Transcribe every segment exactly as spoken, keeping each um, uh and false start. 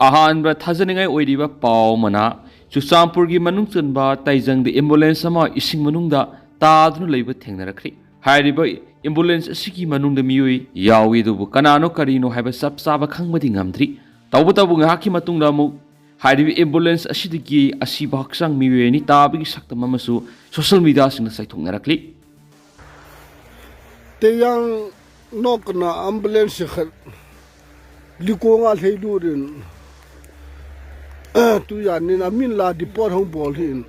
ꯑꯍꯥꯟꯕ ꯊꯥꯖꯅꯤꯡꯉꯥꯏ ꯑꯣꯏꯔꯤꯕ ꯄꯥꯎ ꯑꯃꯅ, ꯆꯨꯔꯆꯥꯟꯄꯨꯔꯒꯤ ꯃꯅꯨꯡ ꯆꯟꯕ ꯇꯥꯏꯖꯪꯗ ambulance ꯑꯃ ꯏꯁꯤꯡ ꯃꯅꯨꯡꯗ ꯇꯥꯗꯨꯅ ꯂꯩꯕ ꯊꯦꯡꯅꯔꯛꯈ꯭ꯔꯦ꯫ ꯍꯥꯏꯔꯤꯕ ambulance ꯑꯁꯤꯒꯤ ꯃꯅꯨꯡꯗ ꯃꯤꯑꯣꯏ ꯌꯥꯎꯏ, ꯑꯗꯨꯕꯨ ꯀꯅꯥꯅꯣ ꯀꯔꯤꯅꯣ ꯍꯥꯏꯕ ꯆꯞ ꯆꯥꯕ ꯈꯪꯕꯗꯤ ꯉꯝꯗ꯭ꯔꯤ꯫ ꯇꯧꯕꯇꯕꯨ ꯉꯥꯏꯍꯥꯛꯀꯤ ꯃꯇꯨꯡꯗ ꯑꯃꯨꯛ ꯍꯥꯏꯔꯤꯕ ambulance ꯑꯁꯤꯗꯒꯤ ꯑꯁꯤꯕ ꯍꯛꯆꯥꯡ ꯃꯤꯑꯣꯏ ꯑꯅꯤ ꯇꯥꯕꯒꯤ ꯁꯛꯇꯝ ꯑꯃꯁꯨ social mediaꯁꯤꯡꯗ ꯆꯥꯏꯊꯣꯛꯅꯔꯛꯂꯤ꯫ ꯇꯦꯌꯥꯡ ꯅꯣꯛꯀꯅ ambulance ꯈꯠ ꯂꯤꯀꯣꯉꯥ ꯂꯩꯂꯨꯔꯤꯟ ꯇꯨ ꯌꯥꯅꯤꯅ ꯃꯤꯟ ꯂꯥ ꯗꯤꯄꯣꯠ ꯍꯣꯡ ꯕꯣꯜ ꯍꯤꯟ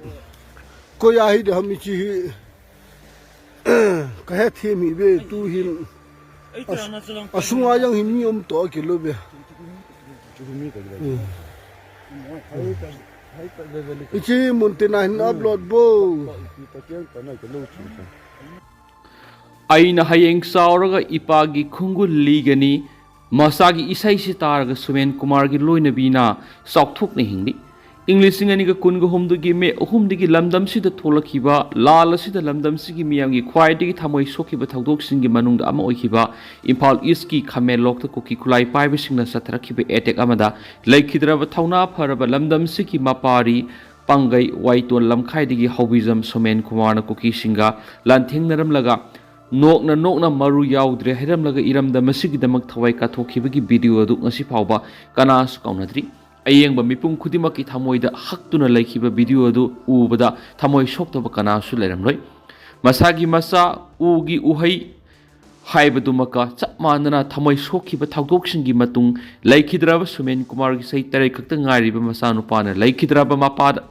ꯀꯣꯌꯥ ꯍꯤꯗ ꯍꯃꯤꯆꯤ ꯍꯤ ꯀꯍꯦ ꯊꯦꯝ ꯍꯤꯕꯦ ꯇꯨ ꯍꯤꯟ ꯑꯁꯨꯡ ꯑꯌꯥꯡ ꯍꯤ ꯃꯤ ꯑꯃ ꯇꯣꯛ ꯀꯤꯂꯣ ꯕꯦ꯫ ꯏꯆꯦ ꯃꯨꯟꯇꯤꯅꯥ ꯍꯤꯟ upload ꯕꯣ꯫ ꯑꯩꯅ ꯍꯌꯦꯡ ꯆꯥꯎꯔꯒ ꯏꯄꯥꯒꯤ ꯈꯣꯡꯒꯨꯜ ꯂꯤꯒꯅꯤ꯫ ꯃꯁꯥꯒꯤ ꯏꯁꯩꯁꯤ ꯇꯥꯔꯒ ꯁꯨꯃꯦꯟ ꯀꯨꯃꯥꯔꯒꯤ ꯂꯣꯏꯅꯕꯤꯅ ꯆꯥꯎꯊꯣꯛꯅ ꯍꯤꯡꯂꯤ꯫ ꯏꯪ ꯂꯤꯁꯤꯡ ꯑꯅꯤꯒ ꯀꯨꯟꯒ ꯍꯨꯝꯗꯣꯏꯒꯤ ꯃꯦ ꯑꯍꯨꯝꯗꯒꯤ ꯂꯝꯗꯝꯁꯤꯗ ꯊꯣꯛꯂꯛꯈꯤꯕ ꯂꯥꯜ ꯑꯁꯤꯗ ꯂꯝꯗꯝꯁꯤꯒꯤ ꯃꯤꯌꯥꯝꯒꯤ ꯈ꯭ꯋꯥꯏꯗꯒꯤ ꯊꯃꯣꯏ ꯁꯣꯛꯈꯤꯕ ꯊꯧꯗꯣꯛꯁꯤꯡꯒꯤ ꯃꯅꯨꯡꯗ ꯑꯃ ꯑꯣꯏꯈꯤꯕ ꯏꯝꯐꯥꯜ ꯏꯁꯀꯤ ꯈꯥꯃꯦꯟꯂꯣꯛꯇ ꯀꯨꯀꯤ ꯈꯨꯠꯂꯥꯏ ꯄꯥꯏꯕꯁꯤꯡꯅ ꯆꯠꯊꯔꯛꯈꯤꯕ attack ꯑꯃꯗ ꯂꯩꯈꯤꯗ꯭ꯔꯕ ꯊꯧꯅꯥ ꯐꯔꯕ ꯂꯝꯗꯝꯁꯤꯒꯤ ꯃꯄꯥꯔꯤ ꯄꯥꯡꯒꯩ ꯋꯥꯏꯇꯣꯟ ꯂꯝꯈꯥꯏꯗꯒꯤ ꯍꯧꯕꯤꯖꯝ ꯁꯣꯃꯦꯟ ꯀꯨꯃꯥꯔꯅ ꯀꯨꯀꯤꯁꯤꯡꯒ ꯂꯥꯟꯊꯦꯡꯅꯔꯝꯂꯒ ꯅꯣꯛꯅ ꯅꯣꯛꯅ ꯃꯔꯨ ꯌꯥꯎꯗ꯭ꯔꯦ ꯍꯥꯏꯔꯝꯂꯒ ꯏꯔꯝꯗꯝ ꯑꯁꯤꯒꯤꯗꯃꯛ ꯊꯋꯥꯏ ꯀꯠꯊꯣꯛꯈꯤꯕꯒꯤ video ꯑꯗꯨ ꯉꯁꯤ ꯐꯥꯎꯕ ꯀꯅꯥꯁꯨ ꯀꯥꯎꯅꯗ꯭ꯔꯤ꯫ ꯑꯌꯦꯡꯕ ꯃꯤꯄꯨꯝ ꯈꯨꯗꯤꯡꯃꯛꯀꯤ ꯊꯃꯣꯏꯗ ꯍꯛꯇꯨꯅ ꯂꯩꯈꯤꯕ video ꯑꯗꯨ ꯎꯕꯗ ꯊꯃꯣꯏ ꯁꯣꯛꯇꯕ ꯀꯅꯥꯁꯨ ꯂꯩꯔꯝꯂꯣꯏ꯫ ꯃꯁꯥꯒꯤ ꯃꯆꯥ ꯎꯒꯤ ꯎꯍꯩ ꯍꯥꯏꯕꯗꯨꯃꯛꯀ ꯆꯞ ꯃꯥꯟꯅꯅ ꯊꯃꯣꯏ ꯁꯣꯛꯈꯤꯕ ꯊꯧꯗꯣꯛꯁꯤꯡꯒꯤ ꯃꯇꯨꯡ ꯂꯩꯈꯤꯗ꯭ꯔꯕ ꯁꯨꯃꯦꯟ ꯀꯨꯃꯥꯔꯒꯤ ꯆꯍꯤ ꯇꯔꯦꯠ ꯈꯛꯇ ꯉꯥꯏꯔꯤꯕ ꯃꯆꯥꯅꯨꯄꯥꯅ ꯂꯩꯈꯤꯗ꯭ꯔꯕ ꯃꯄꯥꯗ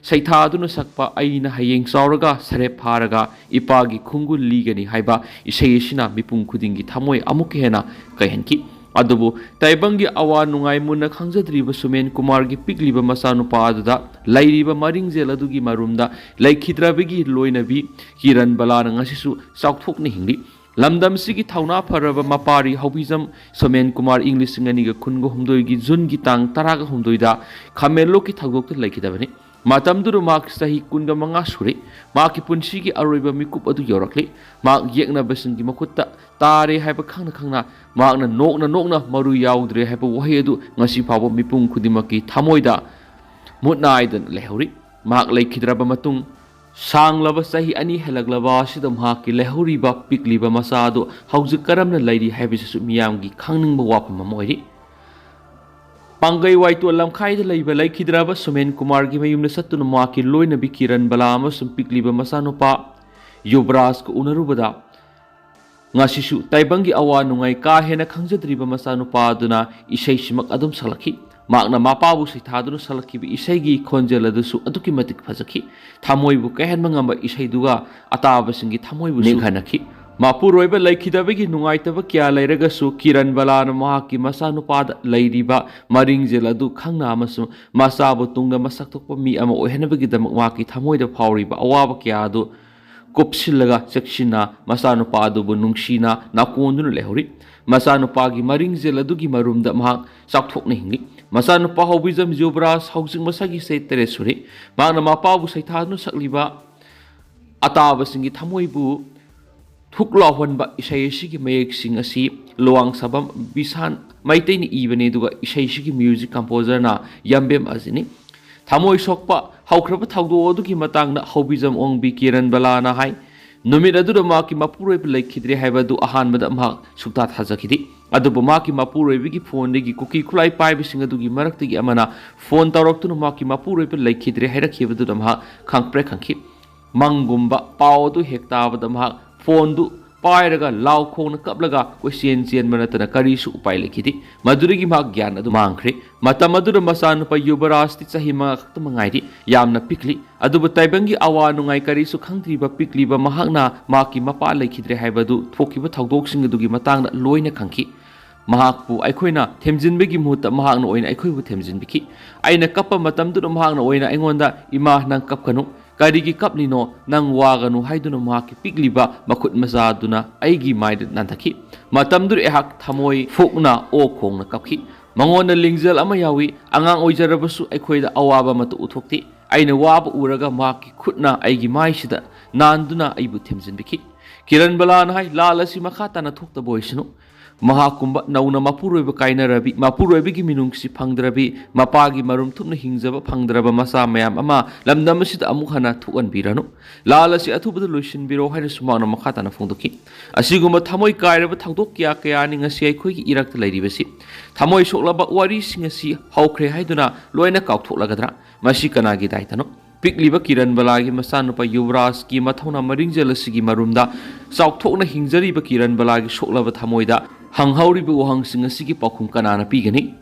ꯁꯩꯊꯥꯗꯨꯅ ꯁꯛꯄ "ꯑꯩꯅ ꯍꯌꯦꯡ ꯆꯥꯎꯔꯒ ꯁꯔꯦꯞ ꯐꯥꯔꯒ ꯏꯄꯥꯒꯤ ꯈꯣꯡꯒꯨꯜ ꯂꯤꯒꯅꯤ" ꯍꯥꯏꯕ ꯏꯁꯩ ꯑꯁꯤꯅ ꯃꯤꯄꯨꯝ ꯈꯨꯗꯤꯡꯒꯤ ꯊꯃꯣꯏ ꯑꯃꯨꯛꯀ ꯍꯦꯟꯅ ꯀꯥꯏꯍꯟꯈꯤ꯫ ꯑꯗꯨꯕꯨ ꯇꯥꯏꯕꯪꯒꯤ ꯑꯋꯥ ꯅꯨꯡꯉꯥꯏ ꯃꯨꯟꯅ ꯈꯪꯖꯗ꯭ꯔꯤꯕ ꯁꯨꯃꯦꯟ ꯀꯨꯃꯥꯔꯒꯤ ꯄꯤꯛꯂꯤꯕ ꯃꯆꯥꯅꯨꯄꯥ ꯑꯗꯨꯗ ꯂꯩꯔꯤꯕ ꯃꯔꯤꯡꯖꯦꯜ ꯑꯗꯨꯒꯤ ꯃꯔꯨꯝꯗ ꯂꯩꯈꯤꯗ꯭ꯔꯕꯒꯤ ꯂꯣꯏꯅꯕꯤ ꯀꯤꯔꯟ ꯕꯂꯥꯅ ꯉꯁꯤꯁꯨ ꯆꯥꯎꯊꯣꯛꯅ ꯍꯤꯡꯂꯤ꯫ ꯂꯝꯗꯝꯁꯤꯒꯤ ꯊꯧꯅꯥ ꯐꯔꯕ ꯃꯄꯥꯔꯤ ꯍꯧꯕꯤꯖꯝ ꯁꯣꯃꯦꯟ ꯀꯨꯃꯥꯔ ꯏꯪ ꯂꯤꯁꯤꯡ ꯑꯅꯤꯒ ꯀꯨꯟꯒ ꯍꯨꯝꯗꯣꯏꯒꯤ ꯖꯨꯟꯒꯤ ꯇꯥꯡ ꯇꯔꯥꯒ ꯍꯨꯝꯗꯣꯏꯗ ꯈꯥꯃꯦꯟꯂꯣꯛꯀꯤ ꯊꯧꯗꯣꯛꯇ ꯂꯩꯈꯤꯗꯕꯅꯤ꯫ ꯃꯇꯝꯗꯨꯗ ꯃꯍꯥꯛ ꯆꯍꯤ ꯀꯨꯟꯒ ꯃꯉꯥ ꯁꯨꯔꯦ꯫ ꯃꯍꯥꯛꯀꯤ ꯄꯨꯟꯁꯤꯒꯤ ꯑꯔꯣꯏꯕ ꯃꯤꯀꯨꯞ ꯑꯗꯨ ꯌꯧꯔꯛꯂꯤ꯫ ꯃꯍꯥꯛ ꯌꯦꯛꯅꯕꯁꯤꯡꯒꯤ ꯃꯈꯨꯠꯇ ꯇꯥꯔꯦ ꯍꯥꯏꯕ ꯈꯪꯅ ꯈꯪꯅ ꯃꯍꯥꯛꯅ ꯅꯣꯛꯅ ꯅꯣꯛꯅ "ꯃꯔꯨ ꯌꯥꯎꯗ꯭ꯔꯦ" ꯍꯥꯏꯕ ꯋꯥꯍꯩ ꯑꯗꯨ ꯉꯁꯤ ꯐꯥꯎꯕ ꯃꯤꯄꯨꯝ ꯈꯨꯗꯤꯡꯃꯛꯀꯤ ꯊꯃꯣꯏꯗ ꯃꯨꯠ ꯅꯥꯏꯗꯅ ꯂꯩꯍꯧꯔꯤ꯫ ꯃꯍꯥꯛ ꯂꯩꯈꯤꯗ꯭ꯔꯕ ꯃꯇꯨꯡ ꯁꯥꯡꯂꯕ ꯆꯍꯤ ꯑꯅꯤ ꯍꯦꯜꯂꯛꯂꯕ ꯑꯁꯤꯗ ꯃꯍꯥꯛꯀꯤ ꯂꯩꯍꯧꯔꯤꯕ ꯄꯤꯛꯂꯤꯕ ꯃꯆꯥ ꯑꯗꯨ ꯍꯧꯖꯤꯛ ꯀꯔꯝꯅ ꯂꯩꯔꯤ ꯍꯥꯏꯕꯁꯤꯁꯨ ꯃꯤꯌꯥꯝꯒꯤ ꯈꯪꯅꯤꯡꯕ ꯋꯥꯐꯝ ꯑꯃ ꯑꯣꯏꯔꯤ꯫ ꯄꯥꯡꯒꯩ ꯋꯥꯏꯇꯣ ꯂꯝꯈꯥꯏꯗ ꯂꯩꯕ ꯂꯩꯈꯤꯗ꯭ꯔꯕ ꯁꯨꯃꯦꯟ ꯀꯨꯃꯥꯔꯒꯤ ꯃꯌꯨꯝꯗ ꯆꯠꯇꯨꯅ ꯃꯍꯥꯛꯀꯤ ꯂꯣꯏꯅꯕꯤ ꯀꯤꯔꯟ ꯕꯂꯥ ꯑꯃꯁꯨꯡ ꯄꯤꯛꯂꯤꯕ ꯃꯆꯥꯅꯨꯄꯥ ꯌꯨꯕꯔꯥꯖꯀ ꯎꯅꯔꯨꯕꯗ, ꯉꯁꯤꯁꯨ ꯇꯥꯏꯕꯪꯒꯤ ꯑꯋꯥ ꯅꯨꯡꯉꯥꯏ ꯀꯥ ꯍꯦꯟꯅ ꯈꯪꯖꯗ꯭ꯔꯤꯕ ꯃꯆꯥꯅꯨꯄꯥ ꯑꯗꯨꯅ ꯏꯁꯩꯁꯤꯃꯛ ꯑꯗꯨꯝ ꯁꯛꯂꯛꯈꯤ꯫ ꯃꯍꯥꯛꯅ ꯃꯄꯥꯕꯨ ꯁꯩꯊꯥꯗꯨꯅ ꯁꯛꯂꯛꯈꯤꯕ ꯏꯁꯩꯒꯤ ꯈꯣꯟꯖꯦꯜ ꯑꯗꯨꯁꯨ ꯑꯗꯨꯛꯀꯤ ꯃꯇꯤꯛ ꯐꯖꯈꯤ꯫ ꯊꯃꯣꯏꯕꯨ ꯀꯥꯏꯍꯟꯕ ꯉꯝꯕ ꯏꯁꯩꯗꯨꯒ ꯑꯇꯥꯕꯁꯤꯡꯒꯤ ꯊꯃꯣꯏꯕꯨꯁꯨ ꯅꯤꯡꯍꯟꯅꯈꯤ꯫ ꯃꯄꯨꯔꯣꯏꯕ ꯂꯩꯈꯤꯗꯕꯒꯤ ꯅꯨꯡꯉꯥꯏꯇꯕ ꯀꯌꯥ ꯂꯩꯔꯒꯁꯨ, ꯀꯤꯔꯟ ꯕꯂꯥꯅ ꯃꯍꯥꯛꯀꯤ ꯃꯆꯥꯅꯨꯄꯥꯗ ꯂꯩꯔꯤꯕ ꯃꯔꯤꯡꯖꯦꯜ ꯑꯗꯨ ꯈꯪꯅ ꯑꯃꯁꯨꯡ ꯃꯆꯥꯕꯨ ꯇꯨꯡꯗ ꯃꯁꯛ ꯊꯣꯛꯄ ꯃꯤ ꯑꯃ ꯑꯣꯏꯍꯟꯅꯕꯒꯤꯗꯃꯛ ꯃꯍꯥꯛꯀꯤ ꯊꯃꯣꯏꯗ ꯐꯥꯎꯔꯤꯕ ꯑꯋꯥꯕ ꯀꯌꯥ ꯑꯗꯨ ꯀꯨꯞꯁꯤꯜꯂꯒ ꯆꯦꯛꯁꯤꯟꯅ ꯃꯆꯥꯅꯨꯄꯥ ꯑꯗꯨꯕꯨ ꯅꯨꯡꯁꯤꯅ ꯅꯥꯀꯣꯟꯗꯨꯅ ꯂꯩꯍꯧꯔꯤ꯫ ꯃꯆꯥꯅꯨꯄꯥꯒꯤ ꯃꯔꯤꯡꯖꯦꯜ ꯑꯗꯨꯒꯤ ꯃꯔꯨꯝꯗ ꯃꯍꯥꯛ ꯆꯥꯎꯊꯣꯛꯅ ꯍꯤꯡꯂꯤ꯫ ꯃꯆꯥꯅꯨꯄꯥ ꯍꯧꯕꯤꯖꯝ ꯌꯨꯕꯔꯥꯖ ꯍꯧꯖꯤꯛ ꯃꯁꯥꯒꯤ ꯆꯍꯤ ꯇꯔꯦꯠ ꯁꯨꯔꯦ꯫ ꯃꯍꯥꯛꯅ ꯃꯄꯥꯕꯨ ꯁꯩꯊꯥꯗꯨꯅ ꯁꯛꯂꯤꯕ ꯑꯇꯥꯕꯁꯤꯡꯒꯤ ꯊꯃꯣꯏꯕꯨ ꯊꯨꯛ ꯂꯥꯎꯍꯟꯕ ꯏꯁꯩ ꯑꯁꯤꯒꯤ ꯃꯌꯦꯛꯁꯤꯡ ꯑꯁꯤ ꯂꯨꯋꯥꯡꯁꯥꯕꯝ ꯕꯤꯁꯥꯟ ꯃꯩꯇꯩꯅ ꯏꯕꯅꯤ, ꯑꯗꯨꯒ ꯏꯁꯩꯁꯤꯒꯤ ꯃ꯭ꯌꯨꯖꯤꯛ ꯀꯝꯄꯣꯖꯔꯅ ꯌꯥꯝꯕꯦꯝ ꯑꯖꯤꯅꯤ꯫ ꯊꯃꯣꯏ ꯁꯣꯛꯄ ꯍꯧꯈ꯭ꯔꯕ ꯊꯧꯗꯣꯛ ꯑꯗꯨꯒꯤ ꯃꯇꯥꯡꯗ ꯍꯧꯕꯤꯖꯝ ꯑꯣꯡꯕꯤ ꯀꯤꯔꯟ ꯕꯂꯥꯅ ꯍꯥꯏ, ꯅꯨꯃꯤꯠ ꯑꯗꯨꯗ ꯃꯍꯥꯛꯀꯤ ꯃꯄꯨꯔꯣꯏꯕ ꯂꯩꯈꯤꯗ꯭ꯔꯦ ꯍꯥꯏꯕꯗꯨ ꯑꯍꯥꯟꯕꯗ ꯃꯍꯥꯛ ꯁꯨꯛꯊꯥ ꯊꯥꯖꯈꯤꯗꯦ꯫ ꯑꯗꯨꯕꯨ ꯃꯍꯥꯛꯀꯤ ꯃꯄꯨꯔꯣꯏꯕꯒꯤ ꯐꯣꯟꯗꯒꯤ ꯀꯨꯀꯤ ꯈꯨꯠꯂꯥꯏ ꯄꯥꯏꯕꯁꯤꯡ ꯑꯗꯨꯒꯤ ꯃꯔꯛꯇꯒꯤ ꯑꯃꯅ ꯐꯣꯟ ꯇꯧꯔꯛꯇꯨꯅ ꯃꯍꯥꯛꯀꯤ ꯃꯄꯨꯔꯣꯏꯕ ꯂꯩꯈꯤꯗ꯭ꯔꯦ ꯍꯥꯏꯔꯛꯈꯤꯕꯗꯨꯗ ꯃꯍꯥꯛ ꯈꯪꯄ꯭ꯔꯦꯛ ꯈꯪꯈꯤ꯫ ꯃꯪꯒꯨꯝꯕ ꯄꯥꯎ ꯑꯗꯨ ꯍꯦꯛ ꯇꯥꯕꯗ ꯃꯍꯥꯛ ꯐꯣꯟꯗꯨ ꯄꯥꯏꯔꯒ ꯂꯥꯎ ꯈꯣꯡꯅ ꯀꯞꯂꯒ ꯀꯣꯏꯆꯦꯟ ꯆꯦꯟꯕ ꯅꯠꯇꯅ ꯀꯔꯤꯁꯨ ꯎꯄꯥꯏ ꯂꯩꯈꯤꯗꯦ꯫ ꯃꯗꯨꯗꯒꯤ ꯃꯍꯥꯛ ꯒ꯭ꯌꯥꯟ ꯑꯗꯨ ꯃꯥꯡꯈ꯭ꯔꯦ꯫ ꯃꯇꯝ ꯑꯗꯨꯗ ꯃꯆꯥꯅꯨꯄꯥ ꯌꯨꯕꯔꯥꯖꯇꯤ ꯆꯍꯤ ꯃꯉꯥ ꯈꯛꯇꯃꯛ ꯉꯥꯏꯔꯤ꯫ ꯌꯥꯝꯅ ꯄꯤꯛꯂꯤ꯫ ꯑꯗꯨꯕꯨ ꯇꯥꯏꯕꯪꯒꯤ ꯑꯋꯥ ꯅꯨꯡꯉꯥꯏ ꯀꯔꯤꯁꯨ ꯈꯪꯗ꯭ꯔꯤꯕ ꯄꯤꯛꯂꯤꯕ ꯃꯍꯥꯛꯅ ꯃꯍꯥꯛꯀꯤ ꯃꯄꯥ ꯂꯩꯈꯤꯗ꯭ꯔꯦ ꯍꯥꯏꯕꯗꯨ ꯊꯣꯛꯈꯤꯕ ꯊꯧꯗꯣꯛꯁꯤꯡ ꯑꯗꯨꯒꯤ ꯃꯇꯥꯡꯗ ꯂꯣꯏꯅ ꯈꯪꯈꯤ꯫ ꯃꯍꯥꯛꯄꯨ ꯑꯩꯈꯣꯏꯅ ꯊꯦꯝꯖꯤꯟꯕꯒꯤ ꯃꯍꯨꯠꯇ ꯃꯍꯥꯛꯅ ꯑꯣꯏꯅ ꯑꯩꯈꯣꯏꯕꯨ ꯊꯦꯝꯖꯤꯟꯕꯤꯈꯤ꯫ ꯑꯩꯅ ꯀꯞꯄ ꯃꯇꯝꯗꯨꯗ ꯃꯍꯥꯛꯅ ꯑꯣꯏꯅ ꯑꯩꯉꯣꯟꯗ, "ꯏꯃꯥ, ꯅꯪ ꯀꯞꯀꯅꯨ꯫ ꯀꯔꯤꯒꯤ ꯀꯞꯂꯤꯅꯣ? ꯅꯪ ꯋꯥꯒꯅꯨ" ꯍꯥꯏꯗꯨꯅ ꯃꯍꯥꯛꯀꯤ ꯄꯤꯛꯂꯤꯕ ꯃꯈꯨꯠ ꯃꯆꯥꯗꯨꯅ ꯑꯩꯒꯤ ꯃꯥꯏꯗ ꯅꯥꯟꯊꯛꯈꯤ꯫ ꯃꯇꯝꯗꯨꯗ ꯑꯩꯍꯥꯛ ꯊꯃꯣꯏ ꯐꯨꯛꯅ ꯑꯣꯛ ꯈꯣꯡꯅ ꯀꯞꯈꯤ꯫ ꯃꯉꯣꯟꯗ ꯂꯤꯡꯖꯦꯜ ꯑꯃ ꯌꯥꯎꯏ꯫ ꯑꯉꯥꯡ ꯑꯣꯏꯖꯔꯕꯁꯨ ꯑꯩꯈꯣꯏꯗ ꯑꯋꯥꯕ ꯑꯃꯠꯇ ꯎꯊꯣꯛꯇꯦ꯫ ꯑꯩꯅ ꯋꯥꯕ ꯎꯔꯒ ꯃꯍꯥꯛꯀꯤ ꯈꯨꯠꯅ ꯑꯩꯒꯤ ꯃꯥꯏꯁꯤꯗ ꯅꯥꯟꯗꯨꯅ ꯑꯩꯕꯨ ꯊꯦꯝꯖꯤꯟꯕꯤꯈꯤ꯫ ꯀꯤꯔꯟ ꯕꯂꯥꯅ ꯍꯥꯏ, "ꯂꯥꯜ ꯑꯁꯤ ꯃꯈꯥ ꯇꯥꯅ ꯊꯣꯛꯇꯕ ꯑꯣꯏꯁꯅꯨ꯫ ꯃꯍꯥꯛꯀꯨꯝꯕ ꯅꯧꯅ ꯃꯄꯨꯔꯣꯏꯕ ꯀꯥꯏꯅꯔꯕꯤ, ꯃꯄꯨꯔꯣꯏꯕꯒꯤ ꯃꯤꯅꯨꯡꯁꯤ ꯐꯪꯗ꯭ꯔꯕꯤ, ꯃꯄꯥꯒꯤ ꯃꯔꯨꯝ ꯊꯨꯞꯅ ꯍꯤꯡꯖꯕ ꯐꯪꯗ꯭ꯔꯕ ꯃꯆꯥ ꯃꯌꯥꯝ ꯑꯃ ꯂꯝꯗꯝ ꯑꯁꯤꯗ ꯑꯃꯨꯛ ꯍꯟꯅ ꯊꯣꯛꯍꯟꯕꯤꯔꯅꯨ꯫ ꯂꯥꯜ ꯑꯁꯤ ꯑꯊꯨꯕꯗ ꯂꯣꯏꯁꯤꯟꯕꯤꯔꯣ" ꯍꯥꯏꯅꯁꯨ ꯃꯍꯥꯛꯅ ꯃꯈꯥ ꯇꯥꯅ ꯐꯣꯡꯗꯣꯛꯈꯤ꯫ ꯑꯁꯤꯒꯨꯝꯕ ꯊꯃꯣꯏ ꯀꯥꯏꯔꯕ ꯊꯧꯗꯣꯛ ꯀꯌꯥ ꯀꯌꯥꯅꯤ ꯉꯁꯤ ꯑꯩꯈꯣꯏꯒꯤ ꯏꯔꯛꯇ ꯂꯩꯔꯤꯕꯁꯤ꯫ ꯊꯃꯣꯏ ꯁꯣꯛꯂꯕ ꯋꯥꯔꯤꯁꯤꯡ ꯑꯁꯤ ꯍꯧꯈ꯭ꯔꯦ ꯍꯥꯏꯗꯨꯅ ꯂꯣꯏꯅ ꯀꯥꯎꯊꯣꯛꯂꯒꯗ꯭ꯔꯥ? ꯃꯁꯤ ꯀꯅꯥꯒꯤ ꯗꯥꯏꯇꯅꯣ? ꯄꯤꯛꯂꯤꯕ ꯀꯤꯔꯟ ꯕꯂꯥꯒꯤ ꯃꯆꯥꯅꯨꯄꯥ ꯌꯨꯕꯔꯥꯖꯀꯤ ꯃꯊꯧꯅꯥ ꯃꯔꯤꯡꯖꯦꯜ ꯑꯁꯤꯒꯤ ꯃꯔꯨꯝꯗ ꯆꯥꯎꯊꯣꯛꯅ ꯍꯤꯡꯖꯔꯤꯕ ꯀꯤꯔꯟ ꯕꯂꯥꯒꯤ ꯁꯣꯛꯂꯕ ꯊꯃꯣꯏꯗ ꯍꯪꯍꯧꯔꯤꯕ ꯋꯥꯍꯪꯁꯤꯡ ꯑꯁꯤꯒꯤ ꯄꯥꯎꯈꯨꯝ ꯀꯅꯥꯅ ꯄꯤꯒꯅꯤ?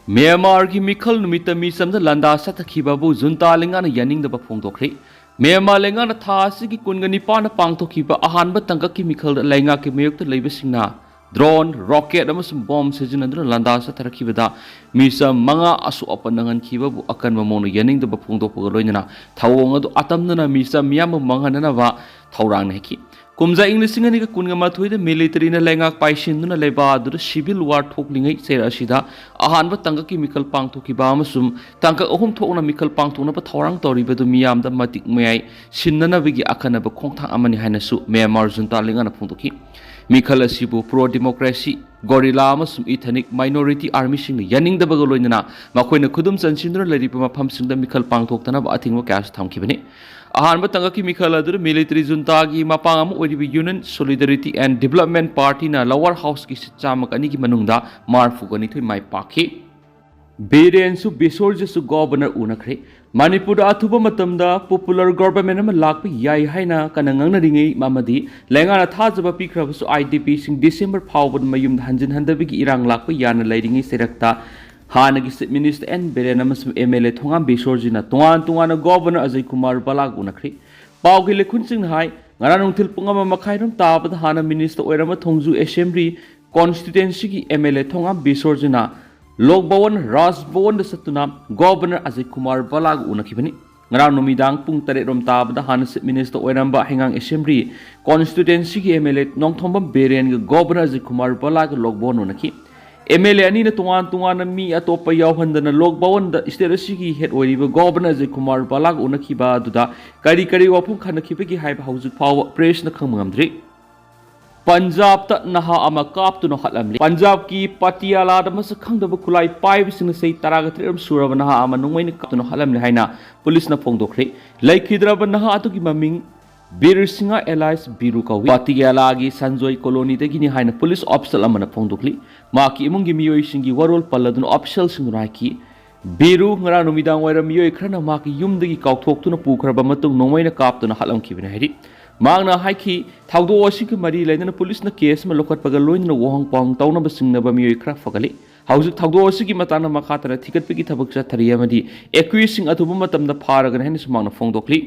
ꯃ꯭ꯌꯥꯟꯃꯥꯔꯒꯤ ꯃꯤꯈꯜ ꯅꯨꯃꯤꯠꯇ ꯃꯤꯆꯝꯗ ꯂꯥꯟꯗꯥ ꯆꯠꯊꯈꯤꯕꯕꯨ ꯖꯨꯟꯇꯥ ꯂꯩꯉꯥꯛꯅ ꯌꯥꯅꯤꯡꯗꯕ ꯐꯣꯡꯗꯣꯛꯈ꯭ꯔꯦ꯫ ꯃ꯭ꯌꯥꯟꯃꯥꯔ ꯂꯩꯉꯥꯛꯅ ꯊꯥ ꯑꯁꯤꯒꯤ ꯀꯨꯟꯒ ꯅꯤꯄꯥꯟꯗ ꯄꯥꯡꯊꯣꯛꯈꯤꯕ ꯑꯍꯥꯟꯕ ꯇꯥꯡꯀꯛꯀꯤ ꯃꯤꯈꯜꯗ ꯂꯩꯉꯥꯛꯀꯤ ꯃꯥꯌꯣꯛꯇ ꯂꯩꯕꯁꯤꯡꯅ ꯗ꯭ꯔꯣꯟ, ꯔꯣꯀꯦꯠ ꯑꯃꯁꯨꯡ ꯕꯣꯝ ꯁꯤꯖꯤꯟꯅꯗꯨꯅ ꯂꯥꯟꯗꯥ ꯆꯠꯊꯔꯛꯈꯤꯕꯗ ꯃꯤꯆꯝ ꯃꯉꯥ ꯑꯁꯣꯛ ꯑꯄꯟ ꯅꯪꯍꯟꯈꯤꯕꯕꯨ ꯑꯀꯟꯕ ꯃꯑꯣꯡꯗ ꯌꯥꯅꯤꯡꯗꯕ ꯐꯣꯡꯗꯣꯛꯄꯒ ꯂꯣꯏꯅꯅ ꯊꯧꯑꯣꯡ ꯑꯗꯨ ꯑꯇꯝꯅꯅ ꯃꯤꯆꯝ ꯃꯤꯌꯥꯝꯕ ꯃꯥꯡꯍꯟꯅꯅꯕ ꯊꯧꯔꯥꯡꯅ ꯍꯥꯏꯈꯤ꯫ ꯀꯨꯝꯖꯥ ꯏꯪ ꯂꯤꯁꯤꯡ ꯑꯅꯤꯒ ꯀꯨꯟꯒ ꯃꯥꯊꯣꯏꯗ ꯃꯤꯂꯤꯇꯔꯤꯅ ꯂꯩꯉꯥꯛ ꯄꯥꯏꯁꯤꯟꯗꯨꯅ ꯂꯩꯕꯥꯛ ꯑꯗꯨꯗ ꯁꯤꯚꯤꯜ ꯋꯥꯔ ꯊꯣꯛꯂꯤꯉꯩ ꯆꯩꯔꯛ ꯑꯁꯤꯗ ꯑꯍꯥꯟꯕ ꯇꯥꯡꯀꯛꯀꯤ ꯃꯤꯈꯜ ꯄꯥꯡꯊꯣꯛꯈꯤꯕ ꯑꯃꯁꯨꯡ ꯇꯥꯡꯀꯛ ꯑꯍꯨꯝ ꯊꯣꯛꯅ ꯃꯤꯈꯜ ꯄꯥꯡꯊꯣꯛꯅꯕ ꯊꯧꯔꯥꯡ ꯇꯧꯔꯤꯕꯗꯨ ꯃꯤꯌꯥꯝꯗ ꯃꯇꯤꯛ ꯃꯌꯥꯏ ꯁꯤꯟꯅꯅꯕꯒꯤ ꯑꯈꯟꯅꯕ ꯈꯣꯡꯊꯥꯡ ꯑꯃꯅꯤ ꯍꯥꯏꯅꯁꯨ ꯃ꯭ꯌꯥꯟꯃꯥꯔ ꯖꯨꯟꯇꯥ ꯂꯩꯉꯥꯛꯅ ꯐꯣꯡꯗꯣꯛꯈꯤ꯫ ꯃꯤꯈꯜ ꯑꯁꯤꯕꯨ ꯄ꯭ꯔꯣ ꯗꯦꯃꯣꯀ꯭ꯔꯦꯁꯤ, ꯒꯣꯔꯤꯂꯥ ꯑꯃꯁꯨꯡ ꯏꯊꯅꯤꯛ ꯃꯥꯏꯅꯣꯔꯤꯇꯤ ꯑꯥꯔꯃꯤꯁꯤꯡꯅ ꯌꯥꯅꯤꯡꯗꯕꯒ ꯂꯣꯏꯅꯅ ꯃꯈꯣꯏꯅ ꯈꯨꯗꯨꯝ ꯆꯟꯁꯤꯟꯗꯨꯅ ꯂꯩꯔꯤꯕ ꯃꯐꯝꯁꯤꯡꯗ ꯃꯤꯈꯜ ꯄꯥꯡꯊꯣꯛꯇꯅꯕ ꯑꯊꯤꯡꯕ ꯀꯌꯥꯁꯨ ꯊꯝꯈꯤꯕꯅꯤ꯫ ꯑꯍꯥꯟꯕ ꯇꯥꯡꯀꯛꯀꯤ ꯃꯤꯈꯜ ꯑꯗꯨꯗ ꯃꯤꯂꯤꯇꯔꯤ ꯖꯨꯟꯇꯥꯒꯤ ꯃꯄꯥꯡ ꯑꯃ ꯑꯣꯏꯔꯤꯕ Union Solidarity and Development Partyꯅ Lower Houseꯀꯤ ꯁꯤꯠ ꯆꯥꯝꯃꯒ ꯑꯅꯤꯒꯤ ꯃꯅꯨꯡꯗ ꯃꯔꯤꯐꯨꯒ ꯅꯤꯊꯣꯏ ꯃꯥꯏ ꯄꯥꯛꯈꯤ꯫ ꯕꯤꯔꯦꯟꯁꯨ ꯕꯤꯁꯣꯔꯖꯤꯠꯁꯨ ꯒꯣꯕꯔꯅꯔ ꯎꯅꯈ꯭ꯔꯦ꯫ ꯃꯅꯤꯄꯨꯔꯗ ꯑꯊꯨꯕ ꯃꯇꯝꯗ ꯄꯣꯄꯨꯂꯔ ꯒꯣꯕꯔꯃꯦꯟ ꯑꯃ ꯂꯥꯛꯄ ꯌꯥꯏ ꯍꯥꯏꯅ ꯀꯟꯅ ꯉꯥꯡꯅꯔꯤꯉꯩ ꯑꯃꯗꯤ ꯂꯩꯉꯥꯛꯅ ꯊꯥꯖꯕ ꯄꯤꯈ꯭ꯔꯕꯁꯨ IDPꯁꯤꯡ ꯗꯤꯁꯦꯝꯕꯔ ꯐꯥꯎꯕꯗ ꯃꯌꯨꯝꯗ ꯍꯟꯖꯤꯟꯍꯟꯗꯕꯒꯤ ꯏꯔꯥꯡ ꯂꯥꯛꯄ ꯌꯥꯅ ꯂꯩꯔꯤꯉꯩ ꯆꯩꯔꯛꯇ ꯍꯥꯟꯅꯒꯤ ꯆꯤꯐ ꯃꯤꯅꯤꯁꯇꯔ ꯑꯦꯟ ꯕꯤꯔꯦꯟ ꯑꯃꯁꯨꯡ MLA ꯊꯣꯉꯥꯝ ꯕꯤꯁꯣꯔꯖꯤꯠꯅ ꯇꯣꯉꯥꯟ ꯇꯣꯉꯥꯟꯅ ꯒꯣꯕꯔꯅꯔ ꯑꯖꯌ ꯀꯨꯃꯥꯔ ꯕꯂꯥꯒ ꯎꯅꯈ꯭ꯔꯦ꯫ ꯄꯥꯎꯒꯤ ꯂꯩꯈꯨꯟꯁꯤꯡꯅ ꯍꯥꯏ, ꯉꯔꯥꯡ ꯅꯨꯡꯊꯤꯜ ꯄꯨꯡ ꯑꯃ ꯃꯈꯥꯏꯔꯣꯝ ꯇꯥꯕꯗ ꯍꯥꯟꯅ ꯃꯤꯅꯤꯁꯇꯔ ꯑꯣꯏꯔꯝꯕ ꯊꯣꯡꯖꯨ ꯑꯦꯁꯦꯝꯕ꯭ꯂꯤ ꯀꯣꯟꯁꯇꯤꯇ꯭ꯋꯦꯟꯁꯤꯒꯤ MLA ꯊꯣꯉꯥꯝ ꯕꯤꯁꯣꯔꯖꯤꯠꯅ ꯂꯣꯛ ꯚꯋꯟ, ꯔꯥꯖ ꯚꯋꯟꯗ ꯆꯠꯇꯨꯅ ꯒꯣꯕꯔꯅꯔ ꯑꯖꯌ ꯀꯨꯃꯥꯔ ꯕꯂꯥꯒ ꯎꯅꯈꯤꯕꯅꯤ꯫ ꯉꯔꯥꯡ ꯅꯨꯃꯤꯗꯥꯡ ꯄꯨꯡ ꯇꯔꯦꯠ ꯔꯣꯝ ꯇꯥꯕꯗ ꯍꯥꯟꯅ ꯆꯤꯐ ꯃꯤꯅꯤꯁꯇꯔ ꯑꯣꯏꯔꯝꯕ ꯍꯩꯉꯥꯡ ꯑꯦꯁꯦꯝꯕ꯭ꯂꯤ ꯀꯣꯟꯁꯇꯤꯇ꯭ꯋꯦꯟꯁꯤꯒꯤ MLA ꯅꯣꯡꯊꯣꯝꯕꯝ ꯕꯤꯔꯦꯟꯒ ꯒꯣꯕꯔꯅꯔ ꯑꯖꯌ ꯀꯨꯃꯥꯔ ꯕꯂꯥꯒ ꯂꯣꯛ ꯚꯋꯟ ꯎꯅꯈꯤ꯫ ꯑꯦꯝ ꯑꯦꯜ ꯑꯦ ꯑꯅꯤꯅ ꯇꯣꯉꯥꯟ ꯇꯣꯉꯥꯟꯅ ꯃꯤ ꯑꯇꯣꯞꯄ ꯌꯥꯎꯍꯟꯗꯅ ꯂꯣꯛ ꯚꯋꯟꯗ ꯁ꯭ꯇꯦꯠ ꯑꯁꯤꯒꯤ ꯍꯦꯗ ꯑꯣꯏꯔꯤꯕ ꯒꯣꯕꯔꯅꯔ ꯑꯖꯌ ꯀꯨꯃꯥꯔ ꯚꯜꯂꯥꯒ ꯎꯅꯈꯤꯕ ꯑꯗꯨꯗ ꯀꯔꯤ ꯀꯔꯤ ꯋꯥꯐꯝ ꯈꯟꯅꯈꯤꯕꯒꯦ ꯍꯥꯏꯕ ꯍꯧꯖꯤꯛ ꯐꯥꯎꯕ ꯄ꯭ꯔꯦꯁꯅ ꯈꯪꯕ ꯉꯝꯗ꯭ꯔꯤ꯫ ꯄꯟꯖꯥꯕꯇ ꯅꯍꯥ ꯑꯃ ꯀꯥꯞꯇꯨꯅ ꯍꯥꯠꯂꯝꯂꯦ꯫ ꯄꯟꯖꯥꯕꯀꯤ ꯄꯇꯤꯌꯥꯂꯥꯗ ꯃꯁꯛ ꯈꯪꯗꯕ ꯈꯨꯠꯂꯥꯏ ꯄꯥꯏꯕꯁꯤꯡꯅ ꯆꯍꯤ ꯇꯔꯥꯒ ꯇꯔꯦꯠ ꯑꯃ ꯁꯨꯔꯕ ꯅꯍꯥ ꯑꯃ ꯅꯣꯡꯃꯩꯅ ꯀꯥꯞꯇꯨꯅ ꯍꯥꯠꯂꯝꯂꯦ ꯍꯥꯏꯅ ꯄꯨꯂꯤꯁꯅ ꯐꯣꯡꯗꯣꯛꯈ꯭ꯔꯦ꯫ ꯂꯩꯈꯤꯗ꯭ꯔꯕ ꯅꯍꯥ ꯑꯗꯨꯒꯤ ꯃꯃꯤꯡ ꯕꯤꯔ ꯁꯤꯡꯍ alias ꯕꯤꯔꯨ ꯀꯧꯏ꯫ ꯄꯇꯤꯌꯥꯂꯥꯒꯤ ꯁꯟꯖꯣꯏ ꯀꯣꯂꯣꯅꯤꯗꯒꯤꯅꯤ ꯍꯥꯏꯅ ꯄꯨꯂꯤꯁ ꯑꯣꯐꯤꯁꯤꯌꯦꯜ ꯑꯃꯅ ꯐꯣꯡꯗꯣꯛꯂꯤ꯫ ꯃꯍꯥꯛꯀꯤ ꯏꯃꯨꯡꯒꯤ ꯃꯤꯑꯣꯏꯁꯤꯡꯒꯤ ꯋꯥꯔꯣꯜ ꯄꯜꯂꯗꯨꯅ ꯑꯣꯐꯤꯁꯤꯌꯦꯜꯁꯤꯡꯗꯨꯅ ꯍꯥꯏꯈꯤ, ꯕꯤꯔꯨ ꯉꯔꯥꯡ ꯅꯨꯃꯤꯗꯥꯡ ꯋꯥꯏꯔꯝ ꯃꯤꯑꯣꯏ ꯈꯔꯅ ꯃꯍꯥꯛꯀꯤ ꯌꯨꯝꯗꯒꯤ ꯀꯥꯎꯊꯣꯛꯇꯨꯅ ꯄꯨꯈ꯭ꯔꯕ ꯃꯇꯨꯡ ꯅꯣꯡꯃꯩꯅ ꯀꯥꯞꯇꯨꯅ ꯍꯥꯠꯂꯝꯈꯤꯕꯅꯤ ꯍꯥꯏꯔꯤ꯫ ꯃꯍꯥꯛꯅ ꯍꯥꯏꯈꯤ, ꯊꯧꯗꯣꯛ ꯑꯁꯤꯒ ꯃꯔꯤ ꯂꯩꯅꯅ ꯄꯨꯂꯤꯁꯅ ꯀꯦꯁ ꯑꯃ ꯂꯧꯈꯠꯄꯒ ꯂꯣꯏꯅꯅ ꯋꯥꯍꯪ ꯄꯥꯎꯍꯪ ꯇꯧꯅꯕ ꯆꯤꯡꯅꯕ ꯃꯤꯑꯣꯏ ꯈꯔ ꯐꯒꯠꯂꯤ꯫ ꯍꯧꯖꯤꯛ ꯊꯧꯗꯣꯛ ꯑꯁꯤꯒꯤ ꯃꯇꯥꯡꯗ ꯃꯈꯥ ꯇꯥꯅ ꯊꯤꯒꯠꯄꯒꯤ ꯊꯕꯛ ꯆꯠꯊꯔꯤ ꯑꯃꯗꯤ ꯑꯦꯀ꯭ꯌꯨꯁꯁꯤꯡ ꯑꯊꯨꯕ ꯃꯇꯝꯗ ꯐꯥꯔꯒꯅꯤ ꯍꯥꯏꯅꯁꯨ ꯃꯍꯥꯛꯅ ꯐꯣꯡꯗꯣꯛꯂꯤ꯫